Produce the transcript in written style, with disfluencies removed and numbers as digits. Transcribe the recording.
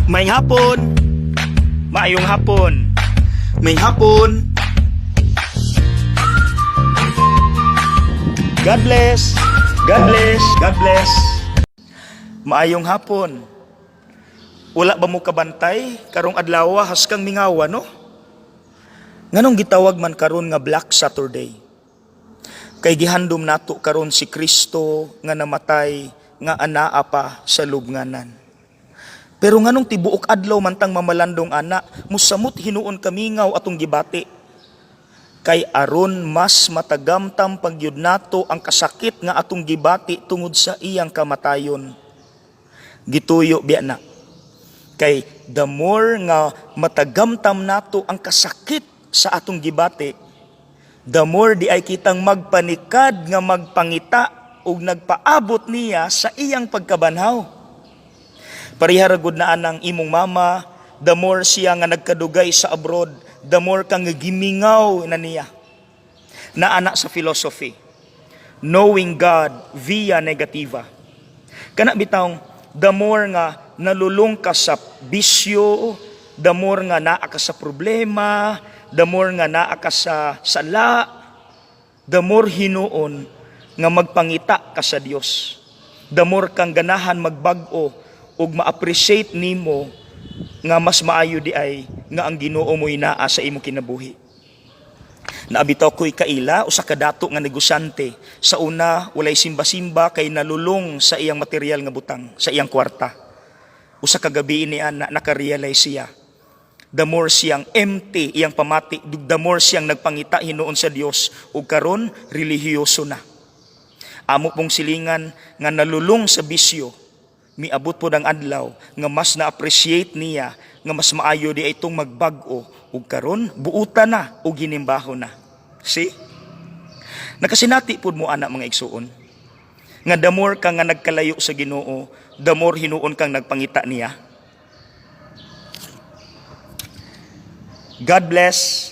Maayong hapon. Maayong hapon. Maayong hapon. God bless. God bless. God bless. Maayong hapon. Wala ba mo kabantay karong adlaw haskang mingawa, no? Nganong gitawag man karon nga Black Saturday? Kay gihandom nato karon si Kristo nga namatay nga anaa pa sa lubnganan. Pero nganong tibuok adlaw man tang mamalandong ana, musamot hinuon kamingaw atong gibati? Kay aron mas matagamtam pagyud nato ang kasakit nga atong gibati tungod sa iyang kamatayon. Gituyo biya na. Kay the more nga matagamtam nato ang kasakit sa atong gibati, the more di ay kitang magpanikad nga magpangita ug nagpaabot niya sa iyang pagkabanhaw. Pareha ra gud na anang imong mama, the more siya nga nagkadugay sa abroad, the more kang gimingaw na niya. Naa na sa philosophy, knowing God via negativa. Kana bitawng the more nga nalulong ka sa bisyo, the more nga naa ka sa problema, the more nga naa ka sa sala, the more hinuon nga magpangita ka sa Dios. The more kang ganahan magbag-o ug ma-appreciate nimo nga mas maayo di ay nga ang Ginoo mo'y naa sa imong kinabuhi. Naa bitaw ko'y kaila, usa ka dato nga negosyante. Sa una, walay simba-simba kay nalulong sa iyang material nga butang, sa iyang kwarta. Usa ka gabi ni ana naka-realize siya. The more siyang empty iyang pamati, the more siyang nagpangita hinuon sa Dios ug karon relihiyoso na. Amo pong silingan nga nalulong sa bisyo, miabot pod ang adlaw nga mas na-appreciate niya nga mas maayo di ay itong magbag-o ug karon buutan na ug ginimbahon na. See? Nakasinati pod mo ana, mga igsuon, nga the more ka nga nagkalayo sa Ginoo, the more hinuon kang nagpangita niya. God bless.